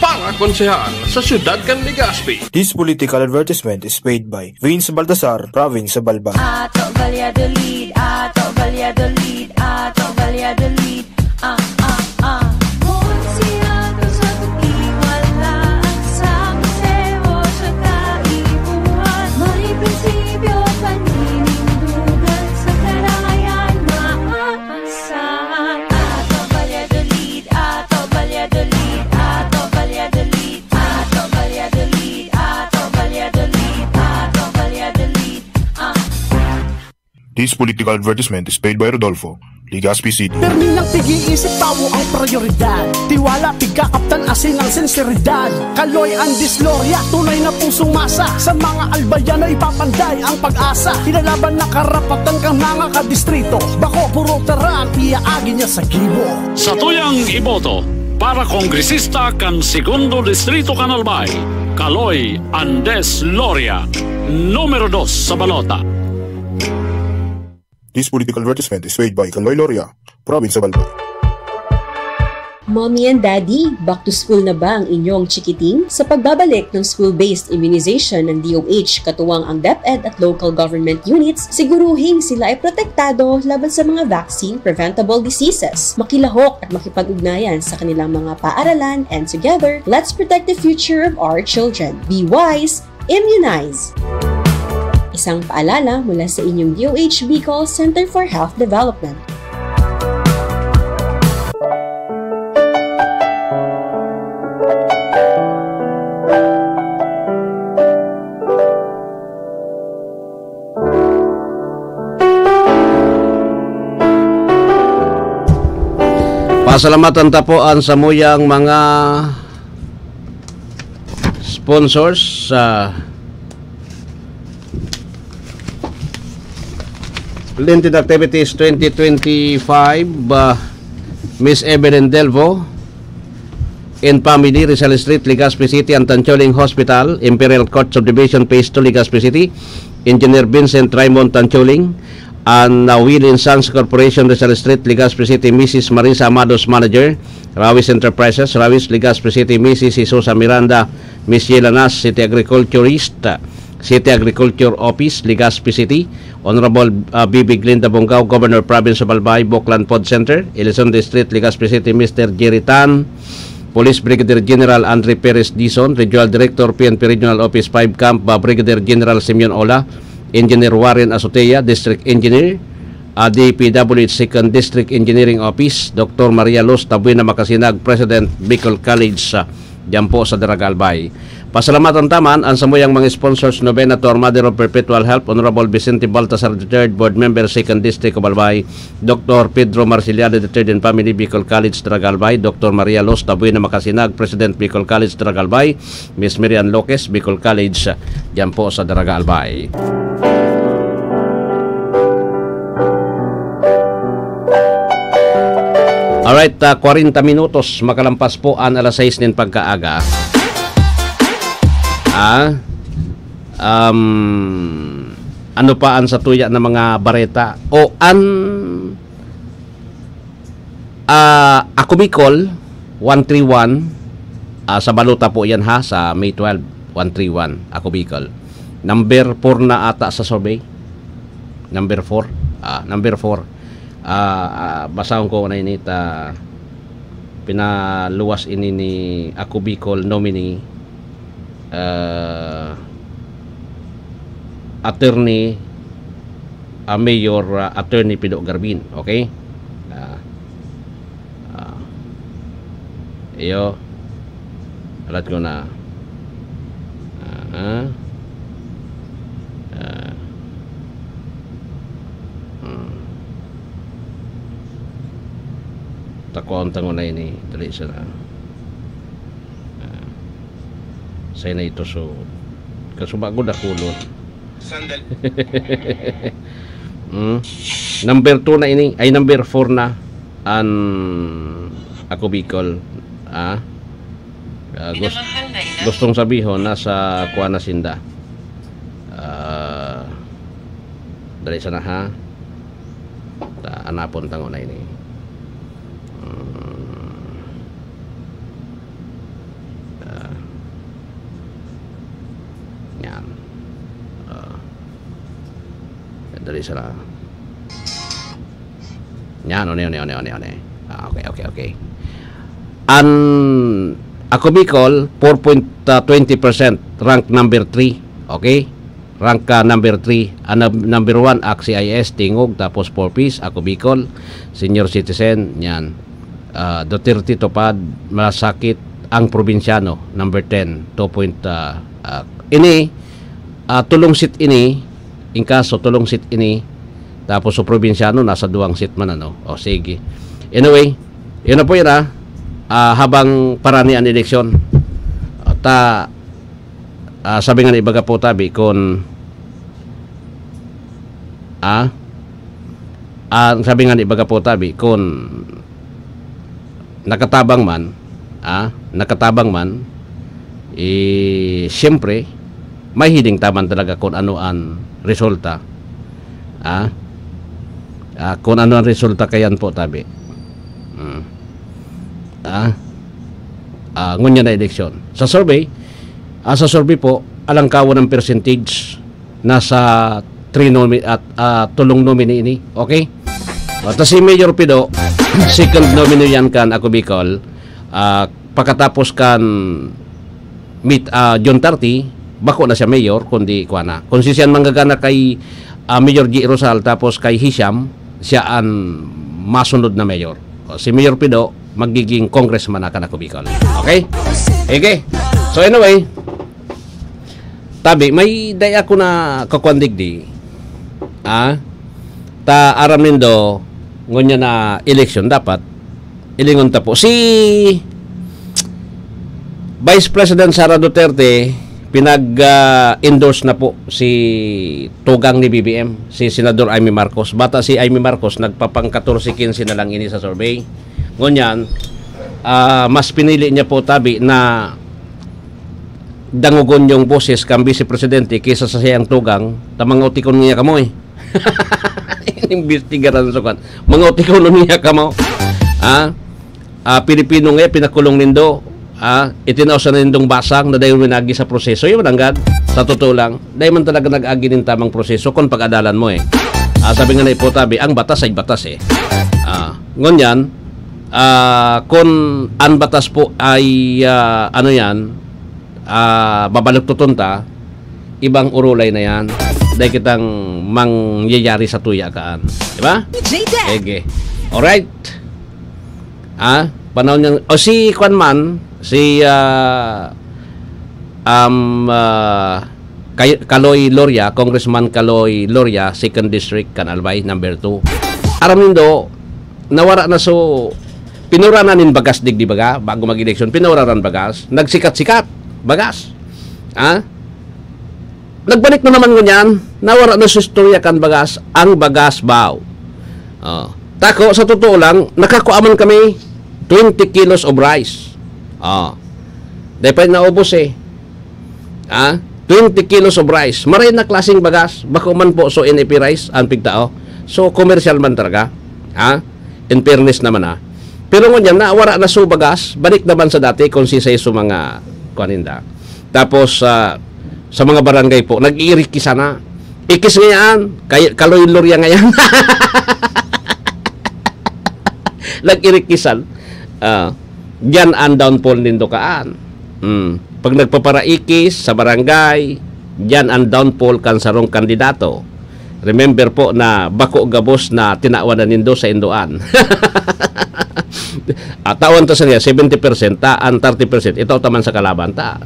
para konsehal sa siyudad kan Legazpi. This political advertisement is paid by Vince Baltazar, Province of Albay. Ato Valladolid, Ato Valladolid, Ato Valladolid. Ah, ah, ah. Kung siya to sa tukiwala, sa museo, sa kaipuhan, may prinsipyo, paninindugan, sa karayan, maaasahan. Ato Valladolid, Ato Valladolid, Ato Valladolid, Ato Valladolid, Ato Valladolid, Ato Valladolid. Ah. This political advertisement is paid by Rodolfo, Legazpi City. Permi nang pig-iisip tawo ang prioridad. Tiwala, pigkakaptan, asin ang sinseridad. Kaloy and Disloria, tunay na pusong masa. Sa mga Albayano ipapanday ang pag-asa. Kinalaban na karapatan kan mga kadistrito. Bako, puro tara ang iaagi niya sa gibo. Satuyang iboto para kongresista kan Segundo Distrito kan Albay, Kaloy Andes Loria, numero dos sa balota. This political advertisement is paid by Kaloy Loria, Province of Albay. Mommy and Daddy, back to school na ba ang inyong chikiting? Sa pagbabalik ng school-based immunization ng D O H, katuwang ang DepEd at local government units, siguruhing sila ay protektado laban sa mga vaccine-preventable diseases. Makilahok at makipag-ugnayan sa kanilang mga paaralan, and together, let's protect the future of our children. Be wise, immunize! Isang paalala mula sa inyong D O H Bicol Center for Health Development. Pasalamatan ta po ang samuyang mga sponsors sa Lenten Activities twenty twenty-five, ah, Miss Evelyn Delvo and family, Rizal Street, Legazpi City, Antancholing Hospital, Imperial Court Subdivision, Phase two, Legazpi City, Engineer Vincent Raymond Tancholing, and, uh, Will and Sons Corporation, Rizal Street, Legazpi City, Missus Marisa Amados, Manager, Rawis Enterprises, Rawis, Legazpi City, Missus Jesusa Miranda, Miss Yela Nas, City Agriculturist, City Agriculture Office, Legazpi City, Honorable, uh, B B Glinda Bongao, Governor Province of Albay, Buklan Food Center, Elizondo Street, Legazpi City, Mister Jerry Tan, Police Brigadier General Andre Perez Dizon, Regional Director, P N P Regional Office five Camp, uh, Brigadier General Simeon Ola, Engineer Warren Azotea, District Engineer, uh, D P W H Second District Engineering Office, Doctor Maria Luz Tabuena Macasinag, President, Bicol College, uh, diyan po sa Daraga, Albay. Pasalamatan ta man ang samuyang mga sponsors, Novena to Our Mother of Perpetual Help, Honorable Vicente Baltasar the third, Board Member, Second District of Albay, Doctor Pedro Marciliano the third and family, Bicol College, Daraga, Albay, Doctor Maria Luz Tabuena Macasinag, President, Bicol College, Daraga, Albay, Miss Miriam Loques, Bicol College, diyan po sa Daraga, Albay. Alright, ah, kwarenta minutos makalampas po an alas sais nin pagkaaga. Ah, um, ano pa an satuya na mga bareta? O an, ah, Ako Bicol one three one, ah, sa balota po yan ha, sa May twelve, one three one, Ako Bicol. Number four na ata sa survey. Number four. Ah, number four. Ah, ah, basahon ko na ini ta pinaluwas ini ni Ako Bicol nominee, ah, Attorney, ah, Mayor, ah, Attorney Pido Garbin. Okay? Ah, ah, iyo. Alat ko na. Ah, ah. Ah. Hmm. Takuan ta nguna ini, dali sana. Ah. Say na ito, so, kasubago dakulon. Sandali. Hmm. Number two na ini, ay, number four na an Ako Bicol. Ah. Ah, gus-, Minamahal na ina. Gustong sabihon, nasa kuha na sinda. Ah, dali sana, ha? Ta, anapon ta nguna ini. Mm. Ah. Yan. Ah. Dali sana. Yan, one, one, one, one, one. Ah, okay, okay, okay. An Ako Bicol, four point twenty percent, rank number three. Okay? Rank ka number three. Ang nab-, number one, Axis I S, Tingog, tapos Four Ps, Ako Bicol, Senior Citizen, yan. Ah, Duterte, Tupad, Malasakit, Ang Probinsyano, number ten, two point, ah, ah, ini, ah, tulong seat ini, in kaso, tulong seat ini, tapos sa probinsyano, nasa duwang seat man, ano. O, sige. Anyway, yun na po yun, ah. Ah, habang parani an eleksyon, ah, ta, ah, sabi nga ni ibaga po tabi, kun, ah, ah, sabi nga ni ibaga po tabi, kun nakatabang man, ah, nakatabang man, eh, siyempre, may hiling ta man talaga kung ano ang resulta. Ah, ah, kung ano ang resulta kayan po, tabi. Hmm. Ah, ah, ngunyan na eleksyon. Sa survey, ah, sa survey po, alangkawan ng percentage, nasa three nomi-, at, ah, tulong nominee ini. Okay? At si Mayor Pido, second nominee yan kan Ako Bicol. Ah, pagkatapos kan mit-, ah, June thirty, bako na siya mayor, kundi kuha na. Kung si siyan manggagana kay, ah, Mayor G. Rosal, tapos kay Hisham, siya ang masunod na mayor. O, si Mayor Pido, magiging congressman na kan Ako Bicol. Okay? Okay. So anyway, tabi, may dai ako na kakuan digdi. Ah? Ta aram nindo, ngunyan na eleksyon, dapat Ilingon ta po. Si Vice President Sara Duterte, pinag-endorse na po si tugang ni B B M, si Senador Imee Marcos. Bata si Imee Marcos, nagpapang katorse kinse na lang ini sa survey. Ngunyan, ah, mas pinili niya po tabi na dangogon yung boses kan Vice Presidente kaysa sa siyang tugang, ta mga utikon niya kamo eh. Inimbestigaran sa kan. Mga utikon niya kamo. Ha? Ah, Pilipino nga, pinakulong nindo. Ah, itinaw sa nindong basang na dahil minagi sa proseso. Yung mananggad, sa totoo lang, dahil man talaga nag-agi nin tamang proseso kung pag-adalan mo eh. Ah, sabi nga na ipotabi, ang batas ay batas eh. Ah, ngunyan, ah, kung ang batas po ay, ah, ano yan, ah, babaluktuton ta, ibang urulay na yan. Dahil kitang mangyayari sa tuya kaan. Di ba? J-Tech! Ege. Alright. Ah, panahon niyang, o si kwan man, si, ah, um, ah, Kay-, Kaloy Loria, Congressman Kaloy Loria, Second District, kan Albay, number two. Aram nindo, nawara na so, pinuranan nin bagas digdi baga, bago mag-eleksyon, pinuranan bagas, nagsikat-sikat, bagas. Ha? Nagbalik na naman ngunyan, nawara na sa istorya kan bagas, ang bagas baw. Oh. Tako, sa totoo lang, nakakuha man kami twenty kilos of rice. Oh. Dahil pa naubos eh. Ah, twenty kilos of rice. Maray na klaseng bagas. Bako man po so N F rice ang pigtao. So, commercial man talaga. Ha? In fairness naman, ha. Pero ngunyan, nawara na so bagas, balik naman sa dati kung sisay so mga kuwan ninda. Tapos, ah, sa mga barangay po, nag-iirikisa na. Ikis ngayon, kay, Kaloy Loria ngayon. Nag-irikisan. Ah, diyan ang downfall nindo kaan. Hmm. Pag nagpaparaikis sa barangay, diyan ang downfall kan sarong kandidato. Remember po na bako gabos na tinawan na nindo sa indoan. At tawan ta sa niya, seventy percent ta, ang thirty percent, itaw ta man sa kalaban ta.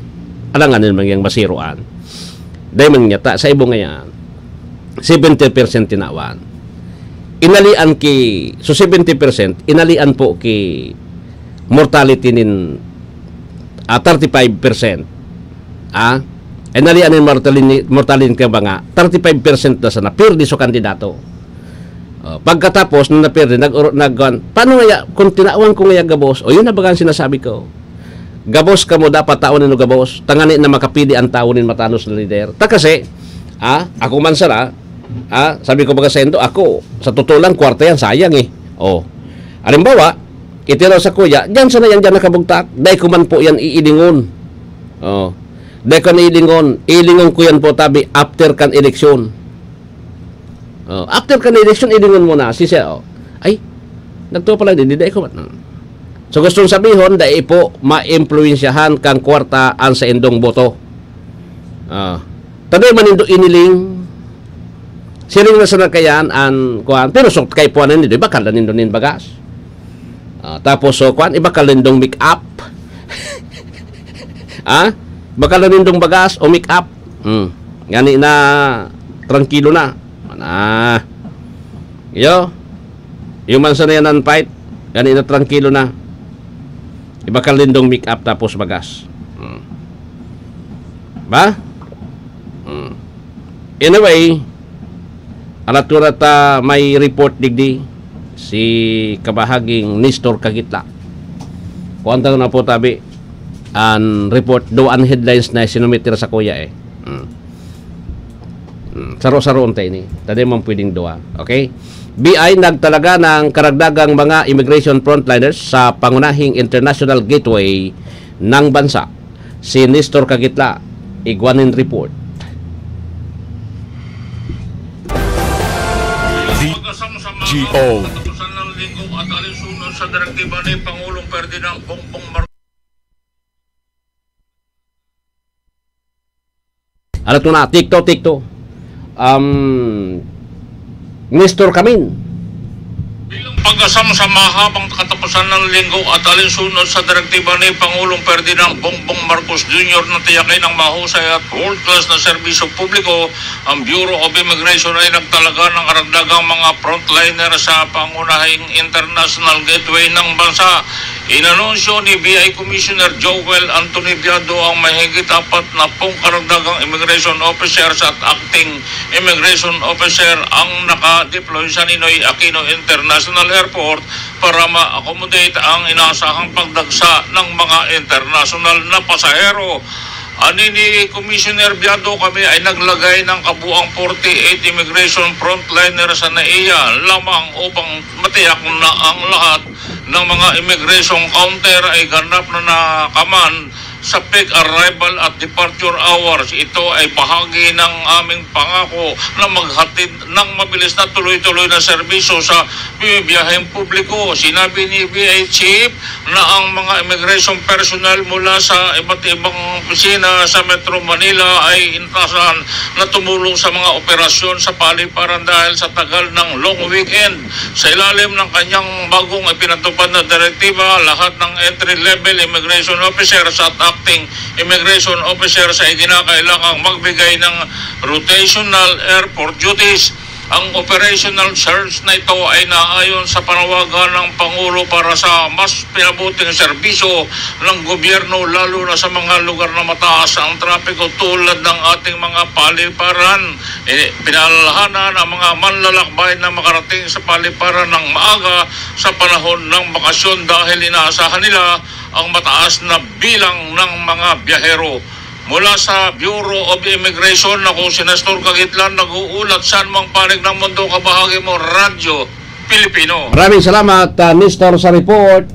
Alangan nin mangyang masiroan. Dahil man niya ta, sa ibo ngayon, seventy percent tinawan. Inalian ki, so seventy percent, inalian po ki mortality nin, ah, thirty-five percent. Ah? Inalian nin mortality, mortality ka ba nga, thirty-five percent na sana, pirdi so kandidato. Oh, pagkatapos, nung napirdi, nag-, nag-, paano nga, kung tinawan ko nga gabos, o yun na baga ang sinasabi ko. Gabos kamo dapat taon nindo gabos, tangani na makapili ang tawo nin matanos na lider. Ta kasi, ah, ako man sana, ah, sabi ko baga sa indo, ako, sa totoo lang, kwarta yan, sayang eh. Oh. Halimbawa, itinaw sa kuya, diyan sana yan, diyan nakabugtak. Dai ko man po yan iilingon. Oh. Dai ko na iilingon. Iilingon ko yan po, tabi, after kan eleksyon. Oh, after kan eleksyon, ilingon mo na. Si siya, oh. Ay, nagtuo pala din, di, di ko man. So, gustong sabihon, dai po maimpluwensyahan kang kwarta ang sa indong boto. Ah. Taday man nindo iniling, siring na sa nagkayan, an, kuwan, pero so, kay puwan na nindo, ibakal na nindo nin bagas. Ah, tapos, so, kuwan, ibakal nindong make up. Ah? Bakal na nindong bagas o make up. Hmm. Ngani na, trangkilo na. Mana. Yo. Yung man sa na yan ang fight, ngani na trangkilo na. Ibakal nindong make up tapos bagas. Hmm. Ba? Hmm. Anyway, alat ko na ta may report digdi si kabahaging Nestor Kagitla. Kuwan ta na po tabi, an report, do an headlines na sinumit nira sa kuya eh. Hmm. Hmm. Saro-saro unta ini. Tadi man pwedeng duwa. Okay? B I nagtalaga ng karagdagang mga immigration frontliners sa pangunahing international gateway ng bansa. Si Nestor Kagitla, igwa nin report. D G O. Katapusan ng linggo at alinsunod sa direktiba ni Pangulong Ferdinand Bongbong Marcos. Ano to na? Tikto, tikto. Um, Nestor Kamin. Bilang Pag-asam sa mahabang katapusan ng linggo at alinsunod sa direktiba ni Pangulong Ferdinand Bongbong Marcos Junior na tiyakin ang mahusay at world-class na serbisyo publiko, ang Bureau of Immigration ay nagtalaga ng karagdagang mga frontliner sa pangunahing international gateway ng bansa. Inanunsyo ni B I Commissioner Joel Anthony Biado ang mahigit apat na pung karagdagang immigration officers at acting immigration officer ang nakadeploy sa Ninoy Aquino International Airport para ma-accommodate ang inaasahang pagdagsa ng mga internasyonal na pasahero. Ani ni Commissioner Biado, kami ay naglagay ng kabuang forty-eight immigration frontliner sa NAIA lamang upang matiyak na ang lahat ng mga immigration counter ay ganap na nakaman sa peak arrival at departure hours. Ito ay bahagi ng aming pangako na maghatid ng mabilis na tuloy-tuloy na serbisyo sa bibiyaheng publiko. Sinabi ni B I Chief na ang mga immigration personnel mula sa iba't ibang opisina sa Metro Manila ay intasan na tumulong sa mga operasyon sa paliparan dahil sa tagal ng long weekend. Sa ilalim ng kanyang bagong ipinatupad na direktiba, lahat ng entry-level immigration officers at acting immigration officers ay kinakailangang magbigay ng rotational airport duties. Ang operational charge na ito ay naayon sa panawagan ng Pangulo para sa mas pinabuting serbisyo ng gobyerno, lalo na sa mga lugar na mataas ang trapiko tulad ng ating mga paliparan. Eh, pinaalalahanan ang mga manlalakbay na makarating sa paliparan ng maaga sa panahon ng bakasyon dahil inaasahan nila ang mataas na bilang ng mga biyahero. Mula sa Bureau of Immigration, ako si Nestor Kagitlan, nag-uulat sa anumang panig ng mundo, kabahagi mo, Radyo Pilipino. Maraming salamat, ah, Nestor, sa report.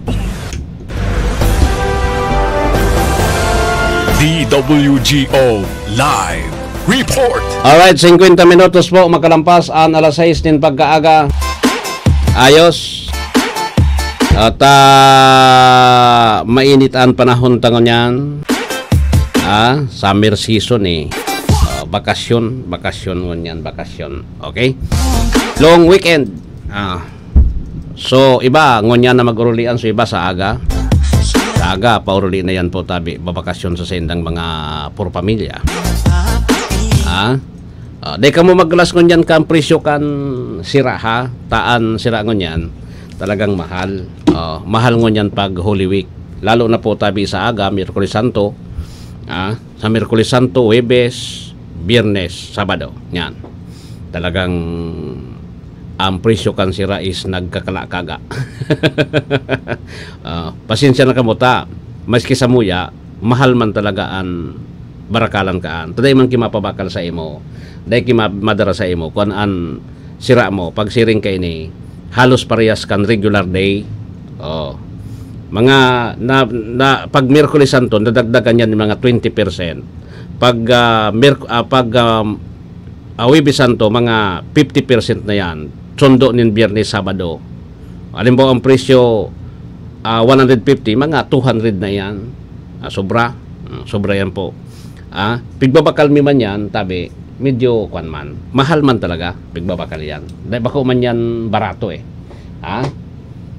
D W G O Live Report. Alright, singkwenta minutos po makalampas an alas sais nin pagkaaga. Ayos. At, ah, mainit an panahon ta ngunyan. Ah, summer season eh. Ah, bakasyon, bakasyon ngunyan, bakasyon. Okay? Long weekend. Ah, so, iba, ngunyan na mag-urulian, so iba sa aga. Sa aga, pauruli na yan po, tabi, babakasyon sa sendang mga puro pamilya. Ah? Ah, di ka mo maglas ngunyan kan presyo kan sira, ha? Taan sira ngunyan. Talagang mahal. Ah, mahal ngunyan pag Holy Week. Lalo na po, tabi, sa aga, Miyerkules Santo. Ah, sa Miyerkules Santo, Huwebes, Biyernes, Sabado. Yan. Talagang ang presyo kan sira is nagkakalakaga. Ah, pasensya na kamo ta. Maski samuya, mahal man talaga an barakalan kaan. Ta dai man ki mapabakal sa imo. Dai ki ma-, madara sa imo. Kung an sira mo, pag siring kaini, halos parehas kan regular day. Oh. Mga na, na, pag Miyerkules Santo, nadagdagan yan ng mga twenty percent. Pag, ah, Miyerk-, ah, pag, um, ah, Huwebes Santo, mga fifty percent na yan. Sundo nin Biyernes, Sabado. Halimbawa, ang presyo, ah, one hundred fifty, mga two hundred na yan. Ah, sobra. Mm, sobra yan po. Ah, pigbabakal mi man yan, tabi, medyo kwan man. Mahal man talaga, pigbabakal yan. Dahil bako man yan barato eh. Ah,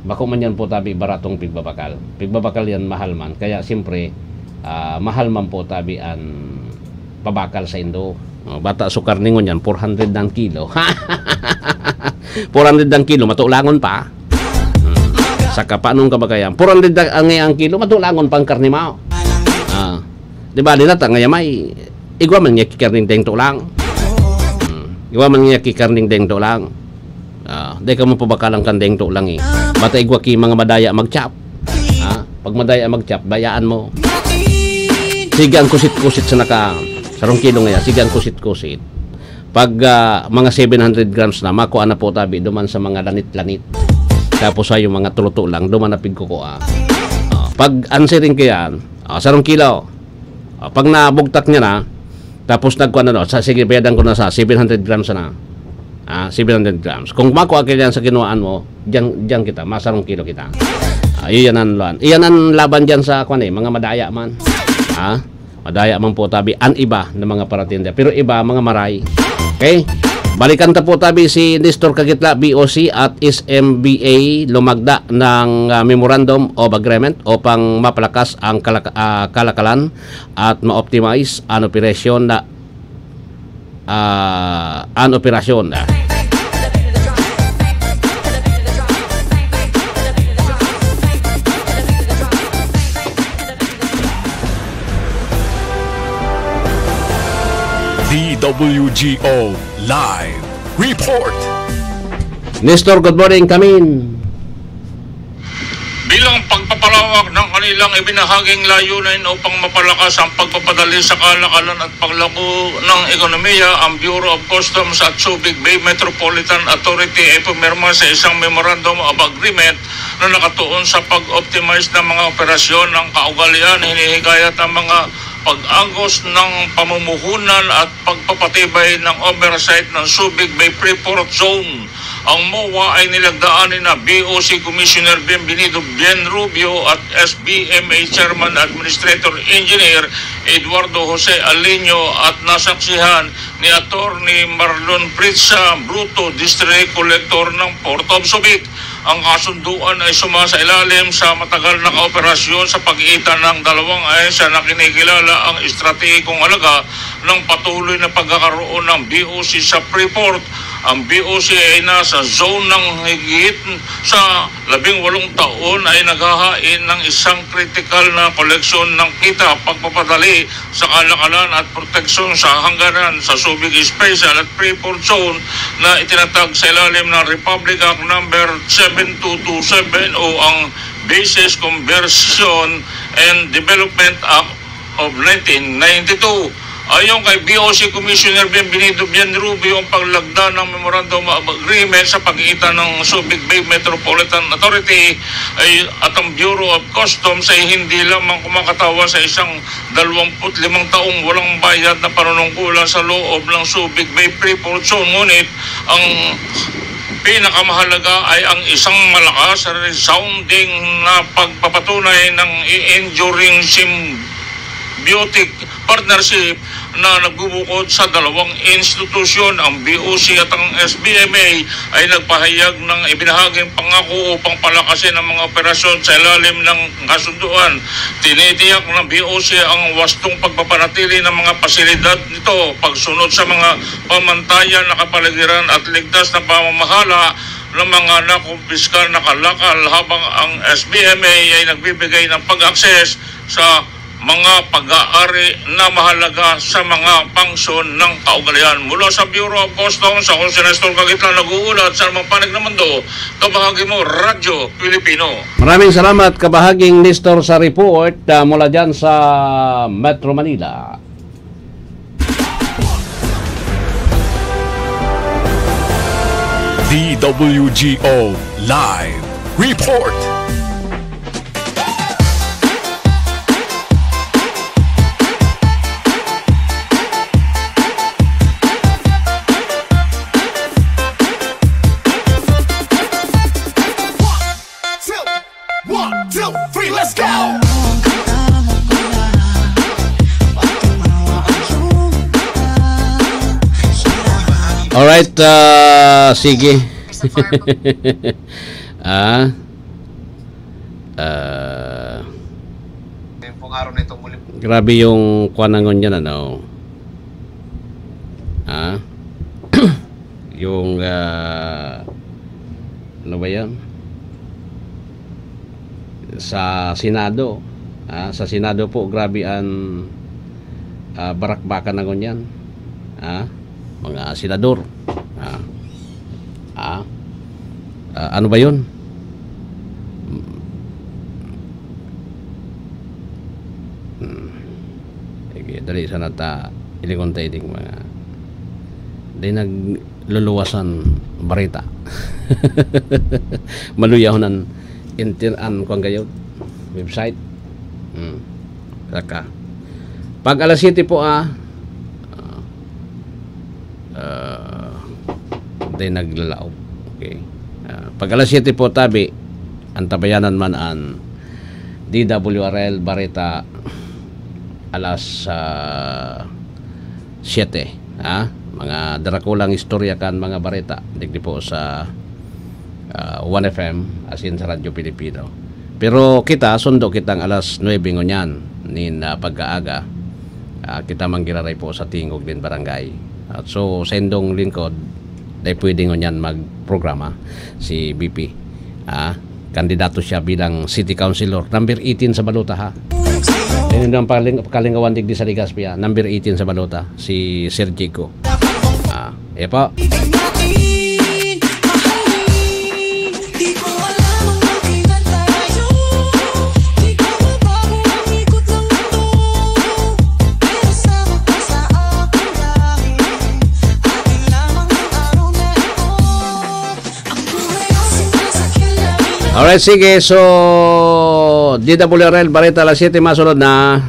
bako man yan po, tabi, baratong pigbabakal. Pigbabakal yan, mahal man. Kaya, siyempre, ah, mahal man po, tabi, an pabakal sa indo. Oh, bata so karne ngunyan, four hundred ang kilo. Four hundred ang kilo, matulangon pa. Hmm. Saka paanong kabagayan? Four hundred ang, ang kilo, matulangon pa ang karne mo. Ah. Di ba, nila ta, ngaya may, igwa man nga ki karning deng tulang. Hmm. Igwa man nga ki karning deng tulang. Ah, dai ka mo pabakalan kan deng tulang eh. Bata igwa ki mga madaya magchap. Ah, pag madaya magchap, bayaan mo. Sige ang kusit-kusit sa naka, sarong kilo ngaya, sige ang kusit-kusit. Pag, ah, mga seven hundred grams na, makuha na po tabi duman sa mga lanit-lanit. Tapos sa yung mga tuluto lang, duman na pigkukua. Ah, pag answering ko yan, ah, sarong kilo. Ah, pag nabugtak niya na, tapos nagkuha na, no, sa, sige, bayadan ko na sa seven hundred grams na. Ah, seven hundred grams. Kung makuha ka dyan sa kinuhaan mo, diyan, diyan kita, masarong kilo kita. Ah, iyan ang laban. Iyan ang laban dyan sa, kwan eh, mga madaya man. Ah, madaya man po tabi, ang iba na mga paratinda. Pero iba, mga maray. Okay? Balikan ta po tabi si Nestor Kagitla, B O C at S M B A, lumagda ng, ah, Memorandum of Agreement upang mapalakas ang kalak-, ah, kalakalan at ma-optimize ang operasyon na, ah, ang operasyon. D W G O Live Report. Nestor, good morning, Kamin. Bilang pagpapalawak ng kanilang ibinahaging layunin upang mapalakas ang pagpapadali sa kalakalan at paglago ng ekonomiya, ang Bureau of Customs at Subic Bay Metropolitan Authority ay pumirma sa isang Memorandum of Agreement na nakatuon sa pag-optimize ng mga operasyon ng kaugalian. Hinihikayat ang mga pag-agos ng pamumuhunan at pagpapatibay ng oversight ng Subic Bay Freeport Zone. Ang MOA ay nilagdaan ni na B O C Commissioner Bienvenido Bien Rubio at S B M A Chairman Administrator Engineer Eduardo Jose Aliño at nasaksihan ni Attorney Marlon Pritza Bruto, District Collector ng Port of Subic. Ang kasunduan ay sumasailalim sa matagal na kooperasyon sa pagitan ng dalawang ahensya na kinikilala ang estratehikong halaga ng patuloy na pagkakaroon ng B O C sa Freeport. Ang B O C ay nasa zone ng higit sa labing walong taon ay naghahain ng isang kritikal na koleksyon ng kita, pagpapadali sa kalakalan at proteksyon sa hangganan sa Subic Special at Freeport Zone na itinatag sa ilalim ng Republic Act Number seven two two seven o ang Basis Conversion and Development Act of nineteen ninety-two. Ayon kay B O C Commissioner Bienvenido Bienrubio, ang paglagda ng Memorandum of Agreement sa pagitan ng Subic Bay Metropolitan Authority ay, at ang Bureau of Customs ay hindi lamang kumakatawa sa isang dalawampu't limang taong walang bayad na panunungkulan sa loob ng Subic Bay Freeport Zone, ngunit ang pinakamahalaga ay ang isang malakas, resounding na pagpapatunay ng enduring symbiotic partnership na nagbubukod sa dalawang institusyon. Ang B O C at ang S B M A ay nagpahayag ng ibinahaging pangako upang palakasin ang mga operasyon sa ilalim ng kasunduan. Tinitiyak ng B O C ang wastong pagpapanatili ng mga pasilidad nito, pagsunod sa mga pamantayan na kapaligiran at ligtas na pamamahala ng mga nakumpiskar na kalakal, habang ang S B M A ay nagbibigay ng pag-access sa mga pag-aari na mahalaga sa mga pangsyon ng kaugalian. Mula sa Bureau of Customs, ako si Nestor Kagitlan, nag-uulat sa anumang panig ng mundo. Kabahagi mo, Radyo Pilipino. Maraming salamat, Kabahaging Nestor, sa report, ah, mula dyan sa Metro Manila. D W G O Live Report. Two, one, two, three, let's go! Alright, ah, sige. Ah, ah, Yung pong araw na ito, muli. Grabe yung kuwan na ngunyan, ano? Ah? Yung, ah, ano ba yan? Sa Senado, ah, sa Senado po, grabe ang, ah, barakbakan na ngunyan. Ah? Mga senador. Ah? Ah? Ah, ano ba yun? Hmm. Sige, dali sana ta ilingon ta ining mga di nagluluwasan bareta. Maluyaw nan inter-, an kwan kayo, website. Hmm. Saka, pag alas siyete po, ah, ah, ah, di naglalaog. Okay. Ah, pag alas siyete po, tabi, antabayanan man an D W R L Bareta alas, ah, siyete, ha? Mga darakulang istorya kan mga bareta digdi po sa, ah, One F M, asin sa Radyo Pilipino. Pero kita, sundo kitang alas nuebe ngunyan nin, ah, pagkaaga. Ah, kita manggiraray po sa tingog nin barangay. At so, sa indong lingkod, dai pwede ngunyan magprograma si B P. Ah, kandidato siya bilang city councilor. Number eighteen sa balota, ha? Yan ang paling-, kalingawan digdi sa Legazpi, ha? Number eighteen sa balota, si Sir Jico. Ah, eh po. Alright, sige. So, D W R L, Bareta alas siyete, masunod na.